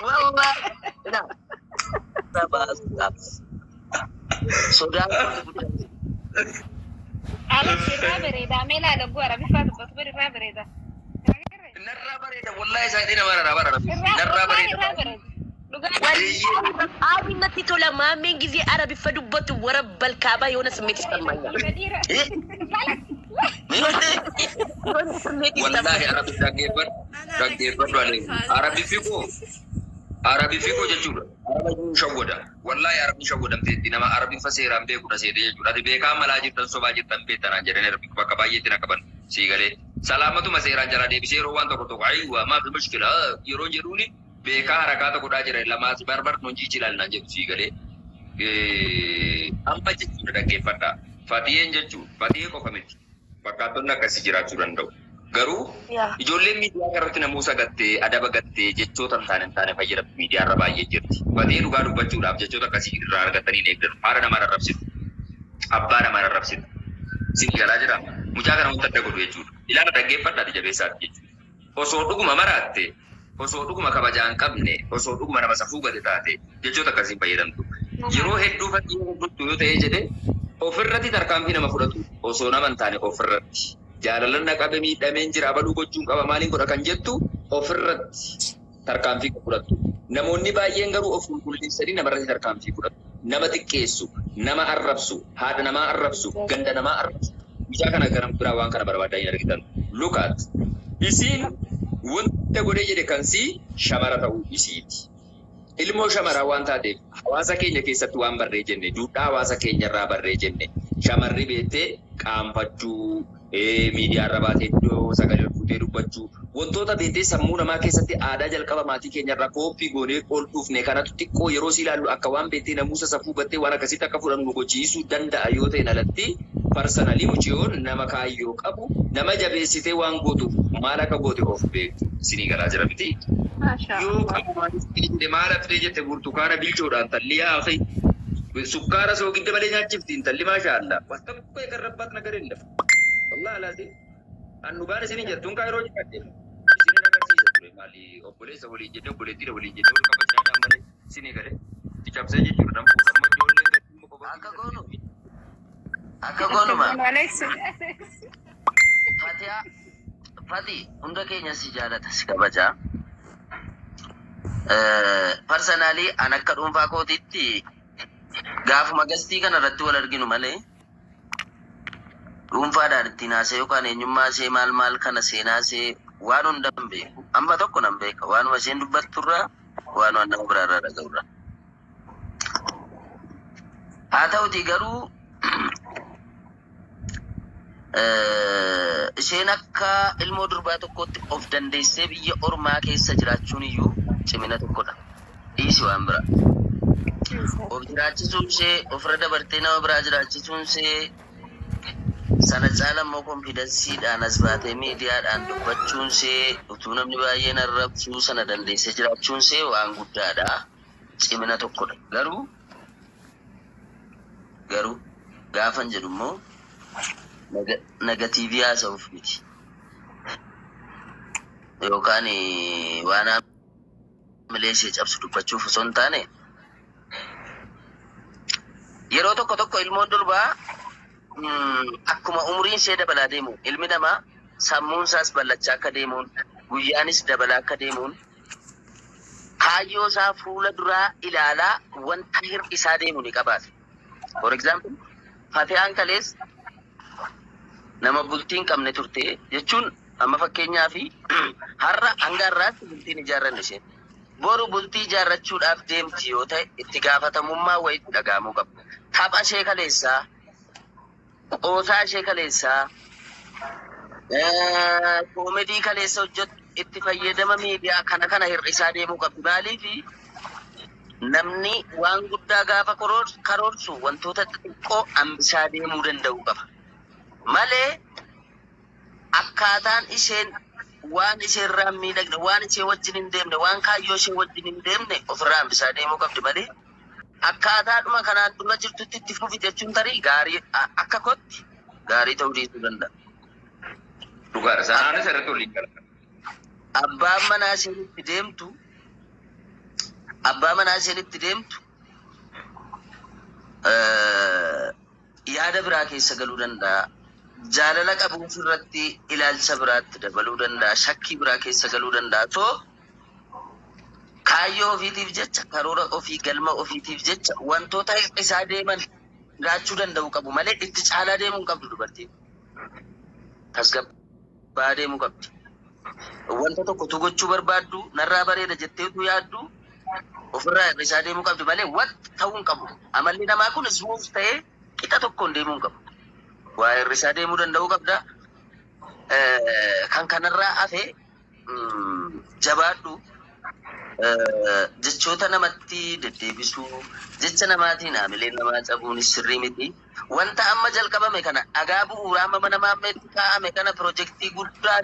Wallahi. Ina baasuudhaaf. Sodaan kun guddaa. Alex irraa bareeda. Mee ilaala oguu Arabiffaa dubbatu bari irraa bareeda. Narraa bareeda, wallahi isaatii nama rara bara narraa Irraa bareeda. Irraa bareeda. Dhugaa. Wallahi natti tola maameen ጊዜ Arabiffa dubbatu wara balkaabaa የሆነ ስሜት ይሰማኛል። Dhiira. የሆነ ስሜት Wallahi ይሰማኛል። Arabi dhaggeeffadhu, dhaggeeffadhu alee. Arabiffi koo, Arabiffi koo jechuudha. Arabni shawwada. Wallahi Arabni shawwadamteetti nama Arabiffa seeraan beekudha seetee jechuudha. Ati beekaa malaa jirtan, sobaa jirtan, beektanaan jedhanii Arabiffa bakka baay'eetti na qaban sii galee. Salaamatuma seeraan jalaa deebisee yeroo waan tokko tokko ayiwa maafi mushkila yeroo jedhuuni beekaa harakaa tokkodhaa jira lamaas barbar nuun jiichilaal naan jedhu sii galee. Amma jechuudha, dhaggeeffadhaa. Fatiyeen jechuudha. Fatiyee qofa miti. Fakkaattonni akkasii jiraachuu danda'u. Garuu ijoolleen miidiyaa irratti namuusa gattee, adaba gattee, jechoota hin taane fayyadamtu miidiyaa irra baay'ee jirti. Fatiyee dhugaa dubbachuudhaaf jechoota akkasii irraa argatanii hin eegdatu. Haadha namaa arrabsitu. Abbaa namaa arrabsitu. Sin galaa jira. Mucaa kana wanta adda godhu jechuudha. Ilaala, dhaggeeffadhaati, jabeessaati jechuudha. Osoo dhuguma maraatte, osoo dhuguma kabajaa hin qabne, osoo dhuguma nama safuu gate taate jechoota akkasii fayyadamtu. Yeroo hedduu fakkii hordoftu yoo ta'ee jedhe ofirratti tarkaanfii nama fudhatu osoo nama hin taane ofirratti. Jaalalan na qabe, miidhameen jira, abaluu gochuun qaba, maaliin godha kan jettu ofirratti tarkaanfii kan fudhattu. Namoonni baay'een garuu of qulqulleessanii namarratti tarkaanfii fudhatu. Nama xiqqeessu, nama arrabsu, haadha namaa arrabsu, ganda namaa arrabsu. Mucaa kana gara biraa waan kana barbaadaa hin argitan. Look at. Isiin wanta godhee jedhe kan sii shamara ta'uu isiiti. Ilmoo shamaraa waan taateef hawaasa keenya keessatti waan barree jenne, duudhaa hawaasa keenya irraa barree jenne, shamarri beektee qaanfachuu, miidiyaa irra baatee iddoo sagalee ol fuutee dubbachuu, wantoota beektee sammuu namaa keessatti aadaa jalqaba maatii keenya irraa kooppii goonee ol dhufne kanatu xiqqoo yeroo si ilaallu akka waan beektee namuusa safuu battee waan akkasitti akka fudhannu nu gochiisuu danda'a yoo ta'e alatti, personally mucayyoon nama kaayyoo qabu, nama jabeessitee waan gootuuf maal akka goote of beektu sinii galaa jira miti. Yoo qaama maal haftee jette burtukaana bilchoodhaan talli yaa sukkaara soogidda malee nyaachifti intalli, maasha Allah. Wanta tokko የቀረባት ነገር የለም። Wallahi alaatiin an dhugaan isinii jettuun kaa yeroo jiraadhe isinin agarsiisa ture, maali obboleessa waliin jennee, obboleettiidha waliin jennee wal kabajaadhaan malee isinii galee itti cabsee jechuudha nan fuudha amma ijoolleen gadi. Akka goonu. Akka goonuma. Fatiyaa, Fati hunda keenya si jaalata, si kabajaa. Personally an akka dhuunfaa kootiitti gaafuma gastii kana irratti wal arginu malee dhuunfaadhaan ittiin haasa'e yookaan eenyummaa ishee maal maal kana seenaa ishee waan hunda hin beeku. Amma tokko nan beeka, waanuma isheen dubbatturraa, waanuma nama biraarraa dhaga'urraa. Haa ta'uti garuu isheen akka ilmoo durbaa tokkootti of dandeessee biyya ormaa keessa jiraachuun iyyuu cimina tokkodha. Dhiisi waan biraa. Of jiraachisuun ishee, ofirra dabartee nama biraa jiraachisuun ishee, sana caala immoo confidenceiidhaan as baatee miidiyaadhaan dubbachuun ishee, utuu namni baay'een arrabsuu sana dandeessee jiraachuun ishee waan guddaadha. Cimina tokkodha. Garuu gaafan jedhu immoo negative haasa'uuf miti. Yookaan waan haamilee ishee cabsu dubbachuuf osoo hin taane, yeroo tokko tokko ilmoon durbaa akkuma umriin ishee dabalaa deemu ilmi namaa sammuun isaas bal'achaa akka deemuun, guyyaanis dabalaa akka deemuun, kaayyoo isaa fuula duraa ilaalaa wanta hir'isaa deemu ni qabaata. For example, Fatiyaan kalees nama bultii hin qabne turte jechuun amma fakkeenyaa fi har'a hanga har'aatti bultiin ijaarranne isheen. Boru bultii ijaarrachuudhaaf deemti yoo ta'e itti gaafatamummaa wayiitti dhaga'amuu qaba. Tapha ishee kaleessaa, qoosaa ishee kaleessaa, comedy kaleessa hojjettu, itti fayyadama miidiyaa kana kana hir'isaa deemuu qabdi. Maaliifi namni waan guddaa gaafa karoorsu wantoota xixiqqoo hambisaa deemuu danda'uu qaba. Malee akkaataan isheen waan isheerraa hin miidhagne, waan ishee wajjin hin deemne, waan kaayyoo ishee wajjin hin deemne ofirraa hambisaa deemuu qabdi malee akkaataadhuma kanaan dura jirtutti itti fufi jechuun tarii gaarii akka kootti gaarii ta'uu dhiisuu danda'a. Dhugaadha. Sanaanis irratti waliin gala. Abbaan manaa isheen itti deemtu Abbaa manaa isheen itti deemtu yaada biraa keessa galuu danda'a. Jaalala qabuuf irratti ilaalcha biraatti dabaluu danda'a. Shakkii biraa keessa galuu danda'a. So kaayyoo ofiitiif jecha, karoora ofii, galma ofiitiif jecha wantoota isaa deeman jiraachuu danda'u qabu malee itti caalaa deemuu hin qabdu dubartiin. Tasgabbaa deemuu qabdi. Wanta tokko tu gochuu barbaaddu narraa bareeda jettee utuu yaaddu ofirraa hir'isaa deemuu qabdi malee wanta ta'uu hin qabu. Amalli namaa kun smooth ta'ee qixa tokkoon deemuu hin qabu. Waa hir'isaa deemuu danda'uu qabda. Kan kanarraa hafe jabaadhu, jechoota namatti deddeebisuu, jecha namaatiin haamileen namaa cabuunis sirrii miti. Wanta amma jalqabame kana, dhagaa bu'uuraa amma mana maammeetti kaa'ame kana, pirojektii guddaa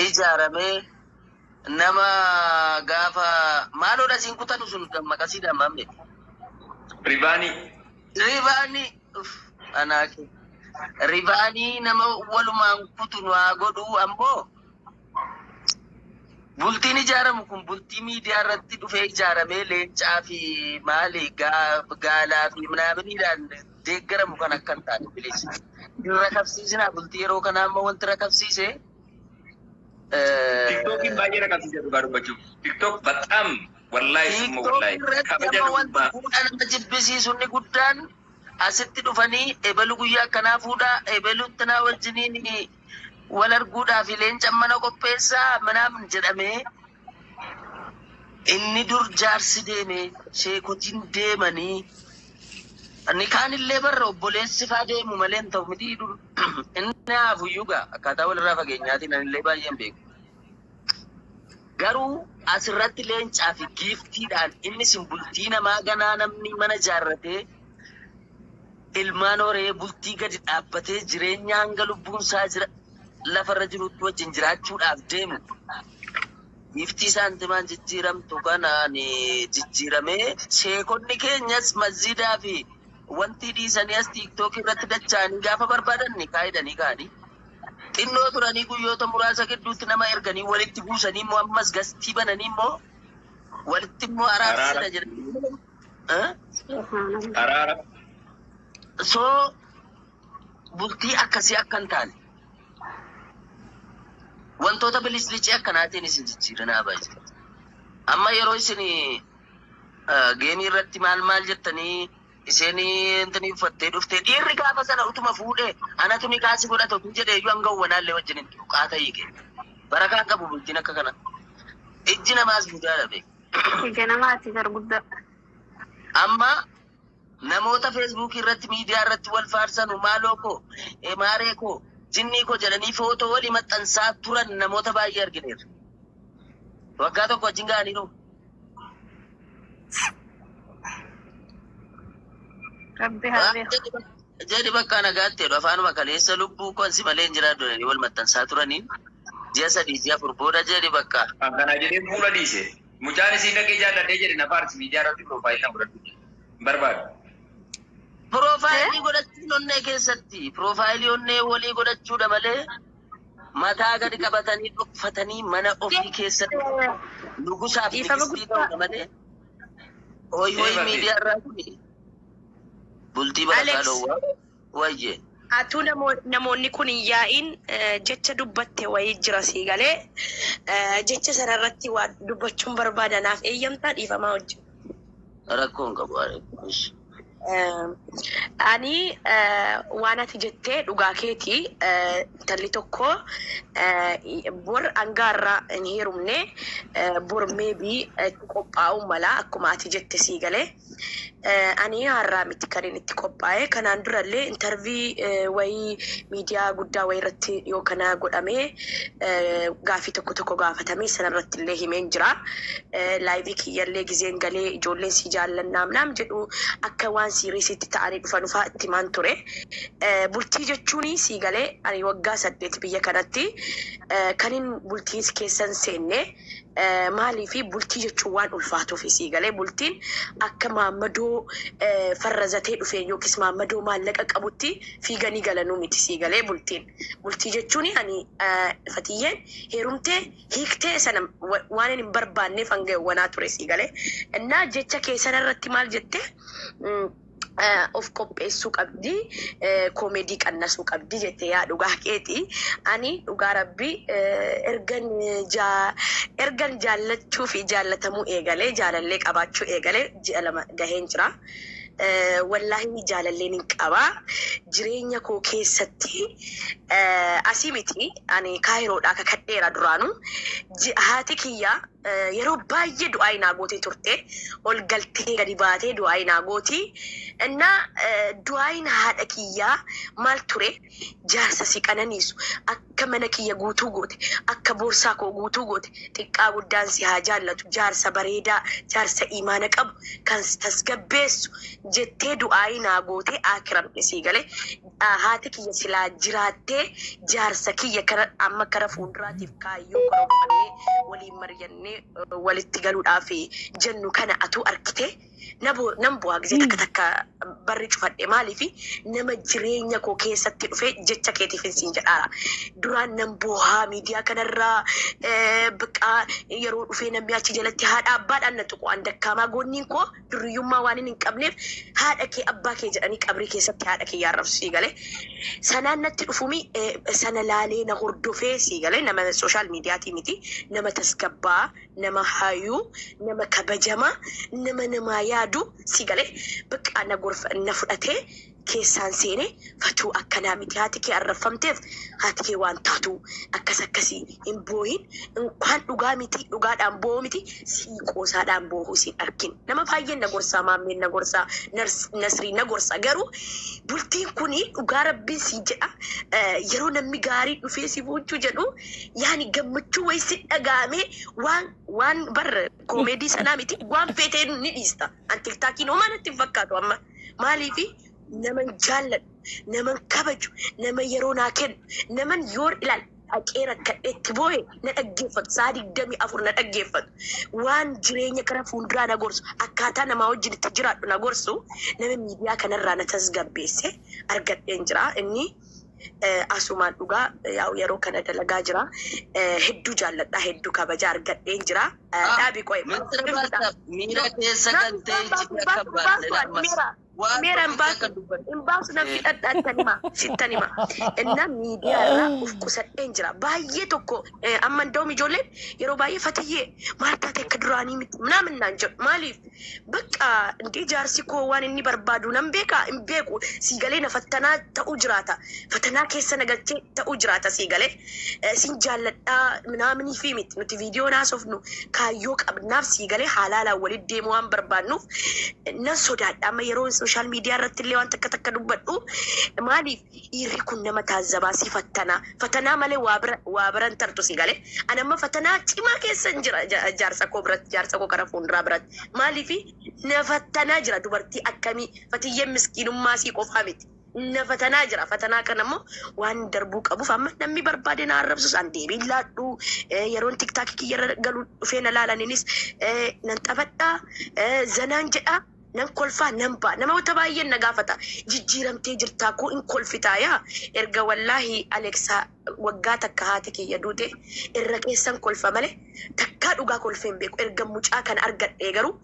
ijaaramee nama gaafa maaloodha siin kutanu sun maqasiidhaan maamme. Ribaanii. Ribaanii anaake ribaanii nama walumaan kutu nu haa godhuu. Ammoo bultiin ijaaramu kun bultii miidiyaa irratti dhufee ijaaramee leencaa fi maali gaalaa fi minaaminiidhaan deeggaramu kan akka hin taane bilis. Hin rakabsiisinaa bultii yeroo kana. Amma wanti rakabsiise TikTokiin baay'ee rakabsiise dhugaa dubbachuuf. TikTok በጣም wallahi summa wallahi. Irratti Kabaja amma wanti dhuunfaa. fuudha nama jibbisiisu inni guddaan asitti dhufanii ebelu guyyaa akkanaa fuudhaa, ebelu tanaa wajjiniin wal arguudhaaf leenca mana qopheessaa manaamin jedhamee, inni dur jaarsi deeme, sheekotiin deemanii, inni kaanillee barra obboleessi faa deemu malee hin ta'u miti dur. Inni haafuyyuu gaa akkaataa walirraa fageenyaatiin anillee baay'een beeku. Garuu asirratti leencaa fi giiftiidhaan inni sin bultii namaa ganaa namni mana ijaarratee, ilmaan horee, bultii gadi dhaabbatee, jireenya hanga lubbuun isaa jira lafarra jirutti wajjin jiraachuudhaaf deemu. Giiftii saantimaan jijjiiramtu kanaan jijjiiramee, sheekonni keenyas masjiidaa fi wanti dhiisanii as TikTok irratti dacha'anii gaafa barbaadan ni kaa'idanii ka'anii. Xinnoo turanii guyyoota muraasa gidduutti nama erganii walitti buusanii immoo ammas gastii bananii immoo walitti immoo araarsina jedhanii. Araara. So bultii akkasii akka hin taane wantoota bilislicii akkanaatiin isin jijjiiranaa baay'ee. Amma yeroo isin geemii irratti maal maal jettanii isheen intini uffattee dhuftee, dhiirri gaafa sana utuma fuudhee anatu ni kaasi godhata utuu jedhee iyyuu hanga uwwanaallee wajjin hin jiru qaata hiike. Barakaan qabu bultiin akka kana. Ijji namaas guddaadha beeku. Ija namaati gurguddaa. Amma namoota Feesbuukii irratti, miidiyaa irratti wal faarsanu, maaloo koo, maaree koo, jinnii koo jedhanii footoo walii maxxansaa turan namoota baay'ee argineerra. Waggaa tokko wajjin ga'aniiru. Rabbi haa beeku. Jedhi bakka nagaatti jedhu, afaanuma kaleessa lubbuu konsi malee hin jiraatu jedhanii wal maxxansaa turaniin ji'a 3, ji'a 4 booda jedhi bakka. Akkana jedhee fuula dhiise. Mucaan isii dhaqee jaalladhee jedhe na faarsi, miidiyaa irratti piroofaayilii na godhadhu. Barbaadu. Piroofaayilii godhachuun onnee keessatti piroofaayilii onnee walii godhachuudha malee mataa gadi qabatanii dhokfatanii mana ofii keessatti nugusaaf Dhiifama nigistii guddaa. ta'uudha malee hoyi hoyi Eebate. miidiyaa irraa kuni bultii barakaa Alex. dhowwaa wayye. Atuu namoonni kun hin yaa'iin jecha dubbatte wayii jira sii galee, jecha sanarratti waa dubbachuun barbaadanaaf eeyyamtaa dhiifamaa wajjin. Rakkoon qabu. Ishi. Ani waan ati jettee dhugaa keetii, intalli tokko bor hangaarraa hin heerumne, bor maybe itti qophaa'uu mala akkuma ati jette sii galee. Ani har'aa miti kan inni itti qophaa'e. Kanaan durallee interview wayii miidiyaa guddaa wayii irratti yoo kana godhamee gaafii tokko tokko gaafatamee sanarratti illee himeen jira. Live kiyyallee gizeen galee ijoolleen si jaallannaam naam jedhu akka waan seriousitti ta'anii dhufan dhufaa itti himaan ture. Bultii jechuun sii galee ani waggaa 8 biyya kanatti kanin bultii keessan seenne. Maalii fi bultii jechuun waan ulfaatuuf sii galee bultiin akka maammadoo farrazatee dhufe yookiis maammadoo maallaqa qabutti fiiganii galanuu miti sii galee bultiin. Bultii jechuun ani Fatiyyeen heerumtee hiiktee sana waan hin barbaanneef hanga wanaa ture sii galee. Innaa jecha kee sana irratti maal jette? Of qopheessuu qabdi, koomedii qannasuu qabdi jette. Yaa, dhugaa keeti. Ani dhugaa rabbii ergan jaallachuu fi jaallatamuu eegalee, jaalallee qabaachuu eegalee ji'a 2 gaheen jira. Wallaahi jaalalleen hin qabaa. Jireenya koo keessatti asii miti, ani Kaayiroodhaa kakadheera duraanuu. Haati kiyya yeroo baay'ee du'aa naa gootee turte. Ol galtee gadi baatee du'aa naa gooti. Innaa du'aayin haadha kiyyaa maal ture? Jaarsa si qananiisu, akka mana kiyya guutuu goote, akka boorsaa koo guutuu goote, xiqqaa guddaan si haa jaallatu, jaarsa bareedaa, jaarsa imaana qabu kan tasgabbeessu jettee du'aayi naa gootee akiramte sii galee. Haati kiyya silaa jiraattee jaarsa kiyya kara amma kara fuulduraatiif kaayyoo karoorfannee waliin mari'annee walitti galuudhaaf jennu kana atuu arkite nan bu'aa gisee takka takka barri cufadhe. Maaliifi nama jireenya koo keessatti dhufe jecha keetiif siin jedhaara. Duraan nan boohaa miidiyaa kanarraa biqaa yeroo dhufee namni achi jalatti haadha abbaadhaan na tuqu an dakkaamaa goonniin koo duriyyummaa waan hin qabneef haadha kee abbaa kee jedhanii qabrii keessatti haadha kee yaarrabsu sii galee. Sanaan natti dhufumi sana laalee na hordofee sii galee, nama social miidiyaatii miti, nama tasgabbaa, nama hayyuu, nama kabajamaa, nama namaa yaadu sii galee, bakka na gorfa na fudhatee keessaan seenee, "Fatuu, akkanaa miti, haati kee arrafamteef haati kee waan taatu akkas akkasii hin boohin, inkaan dhugaa miti, dhugaadhaan boo'u miti, sii qoosaadhaan boo'u siin arkin." Nama baay'een na gorsaa, maammeen na gorsaa, Nasrii na gorsaa. Garuu bultiin kuni dhugaa rabbiin siin jedha, yeroo namni gaarii dhufee si fuuchuu jedhu yaani gammachuu wayii si dhagaamee waan bar koomeedii sanaa miti, waan feetee ni dhiista. An TikTokiin homaa natti hin fakkaatu amma. Maaliifi naman jaalladhu, naman kabaju, nama yeroo naa kennu, naman yoo ilaal dhaqee rakkadheetti boo'e na dhaggeeffatu, sa'a 24 na dhaggeeffatu, waan jireenya kara fuulduraa na gorsu, akkaataa namaa wajjin itti jiraadhu na gorsu, nama miidiyaa kanarraa na tasgabbeesse argadheen jira. Inni asumaan dhugaa yaa'u yeroo kana dalagaa jira. Hedduu jaalladha, hedduu kabaja argadheen jira. Dhaabi qo'e. Mistira baasta miira keessa galtee ijji akka baasne ammas. Waan Meera hin tokkicha baasu akka dubbatu. hin baasu, nan fidhadha, ittan hima, sittan hima. Inna miidiyaa irraa uf qusadheen jira baay'ee tokko. Amma nda'um ijoolleen yeroo baay'ee, "Fatiyyee, maal taate? Akka duraanii miti," naamin naan jedhu. Maaliif bakka indee jaarsi koo waan inni barbaadu nan beeka hin beeku sii galee, na fattanaa ta'uu jiraata, fatanaa keessa na galchee ta'uu jiraata sii galee. Sin jaalladhaa minaaminii fi miti, nuti viidiyoo naasofnu kaayyoo qabnaaf sii galee, haalaalaan walitti deemuu waan barbaannuuf nan sodaadha. Amma yeroo social media irratti illee waan takka takka dubbadhu, maaliif dhiirri kun nama taazzabaa si fattanaa, fatanaa malee waa bira hin tartu si galee. Ani amma fatanaa cimaa keessa hin jira jaarsa koo biratti, jaarsa koo kara fuulduraa biratti. Maaliif na fattanaa jira? Dubartii akkamii Fatiyyeen miskiinummaa sii qofaa miti, na fatanaa jira. Fatanaa kana immoo waan darbuu qabuuf amma namni barbaade na arrabsus an deebiin laadhu. Yeroon TikTokii kiyyarra galu dhufee na laalaninis nan taphadhaa, zanaan jedhaa, nan kolfaa, nan ba'a. Namoota baay'een na gaafata, "Jijjiiramtee jirtaa koo, in kolfitaa?" Yaa, erga wallaahi Aleksaa waggaa takka haati kiyya duute irra keessan kolfa malee takkaa dhugaa kolfee hin beeku. Erga mucaa kana argadhee garuu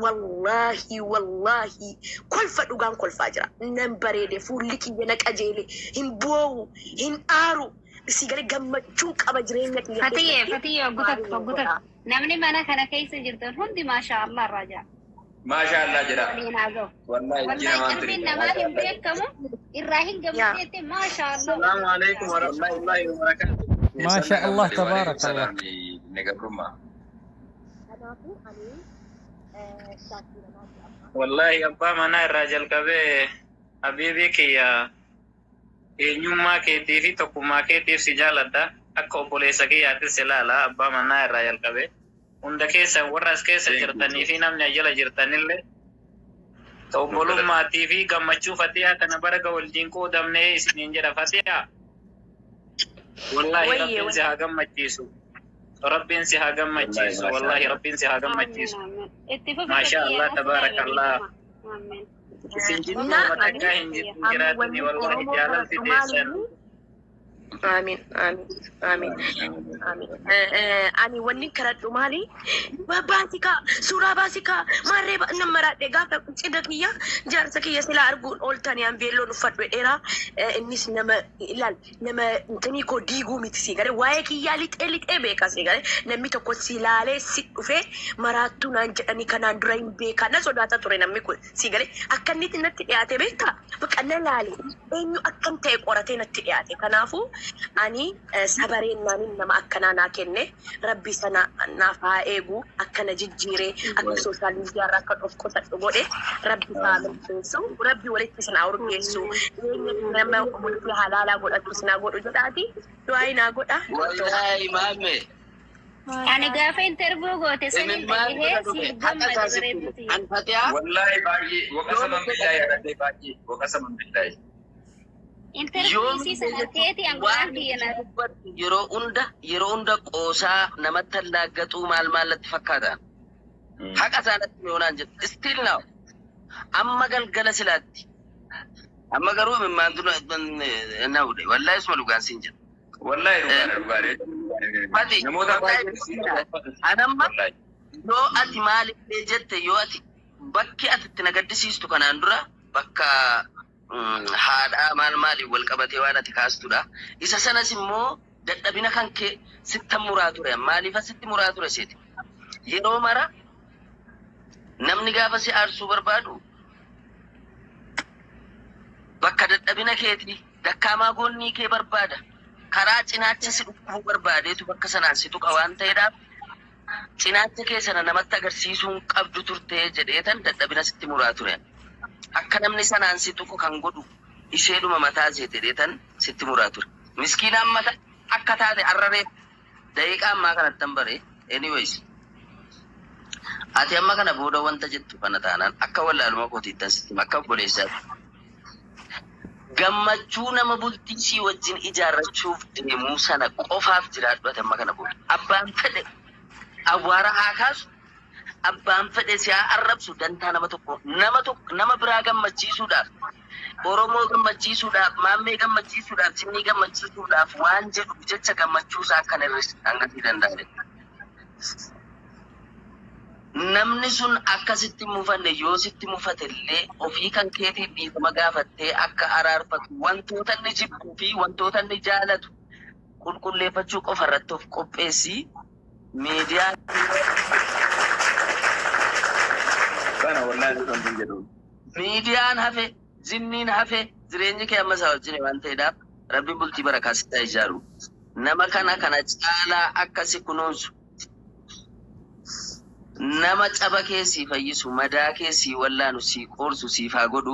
wallaahi wallaahi kolfa dhugaan kolfaa jira. Nan bareede, fuulli kiyya na qajeele, hin boo'u, hin aaru si galee, gammachuun qaba jireenya kiyya Fatiyyee, keessatti. Fatiyyee, oggutak oggutak. Namni mana kana keessa jirtan hundi maashaa Allah irraa jira. Maashaa Allah jedha. Waliin haa ga'u. Wallahi ijji Wallahi namaan qalbiin tiri. namaa hin beekamu irraa hin gammaddeetti maashaa Allah. السلام عليكم ورحمة الله وبركاته. ما شاء الله تبارك الله. Negabrummaa. Kanaafuu ani shaakkii namaati amma. Wallahi abbaa manaa irraa jalqabee habiibii kiyya, eenyummaa keetii fi tokkummaa keetiif si jaaladha. Akka obboleessa kiyyaattis ilaala abbaa manaa irraa jalqabee. Hunda keessa warra as keessa jirtanii fi namni ajala jirtanillee obbolummaatii fi gammachuu Fatihaa kana bara waliin qoodamnee isiniin jedha, Fatihaa. Wallahi Wayyee, Rabbiin si haa gammachiisu. Rabbiin si haa gammachiisu. Wallaahi Rabbiin si haa gammachiisu. Itti fufi. Maasha Allah, tabaarakallah. Amiin. Isin jidduu matakkaa hin jiraatini, wallahi jaalalti teessan. Amiin, amiin, amiin, amiin. Ani wanni karadhu maali? Baasikaa, suuraa baasikaa, maarree nama maraadhe gaafa cidha kiyya jaarsa kiyya silaa arguun ooltanii an beelloon uffadhu dheeraa. Innis nama ilaal, nama intinii koo diiguu miti, si galee waa'ee kiyyaa lixee lixee beeka, si galee namni tokko si laalee si dhufee maraattuu naan jedhanii kanaan dura hin beekaa, na sodaata ture namni kun, si galee akka inni natti dhiyaate beektaa, bakka na laale eenyu akkan ta'e qoratee natti dhiyaate. Kanaafuu ani sabareennaanin nama akkanaa naa kenne Rabbi sana naaf haa eegu. Akkana jijjiiree akka social media irraa akka of qosadhu godhe. Rabbi haa milkeessu, Rabbi walitti isin haa urgeessu, nama bultii halaalaa godhatu isin haa godhu jedhaati du'aa naa godha. Wallaahi maamme. Ani gaafa interview goote sanin Imimmaan dhagahee godha dhufe. siif Haqa gammade isaa sitti bareeduuti. an Fatiyaa. Wallahi baay'ee waqasa billaahi yaadadhee, baay'ee waqasa billaahi. Interview isii sana argeeti an waan waan kiyya na dubbattu yeroo hunda qoosaa namatti allaaggaxuu maal maallatti fakkaata. Haqa isaanatti yoonaan jedhu still now amma galgala silaatti. Amma garuu imimmaantu na hudhe, wallahi isuma dhugaan siin jedha. Wallahi dhugaadha, dhugaadha. Fati, Namoota baay'ee. Anamma yoo ati maalillee jette, yoo ati bakki ati itti na gaddisiistu kanaan dura bakka haadhaa maal maaliin wal qabatee waan ati kaastudha. Isa sanas immoo dadhabina kan kee sitta muraa ture. Maaliif sitti muraa ture seeti? Yeroo mara namni gaafa si aarsuu barbaadu bakka dadhabina keetii dakkaamaa goonnii kee barbaada. Karaa cinaacha si dhukkubuu barbaadeetu bakka sanaan si tuqa waan ta'eedhaaf cinaacha kee sana namatti agarsiisuun qabdu turtee jedheetan dadhabina sitti muraa ture. Akka namni sanaan si tuqu kan godhu isheedhuma mataa ishee jedheetan sitti muraa ture. Miskiinaan mata akka taate arraree daqiiqaa ammaa kanatti han bare. Anyways. Ati amma kana booda wanta jettu kana taanaan akka wallaaluma kootiittan sitti hima, akka obboleessaatti. Gammachuu nama bultii sii wajjin ijaarrachuuf deemuu sana qofaaf jiraadhu ati amma kana booda. Abbaan fedhe awwaara haa kaasu, abbaan fedhe si haa arrabsu, dantaa nama tokko, nama tokko, nama biraa gammachiisuudhaaf, Oromoo gammachiisuudhaaf, maammee gammachiisuudhaaf, sinnii gammachiisuudhaaf waan jedhu jecha gammachuu isaa akkan hir'ise hangasii danda'ame. Namni sun akkasitti mufanne, yoo sitti mufate illee ofii kan keetiif dhiifama gaafattee akka araarfatu, wantoota inni jibbuu fi wantoota inni jaalatu qulqulleeffachuu qofa irratti of qopheessii miidiyaa. Kana wallahi kan hin jedhu. Miidiyaan hafe, jinniin hafe, jireenyi kee amma isaa wajjin waan ta'eedhaaf Rabbiin bultii barakaa sitti haa ijaaru. Nama kana kana caalaa akka si kunuunsu, nama caba kee sii fayyisu, madaa kee sii wallaanu, sii qoorsu siif haa godhu.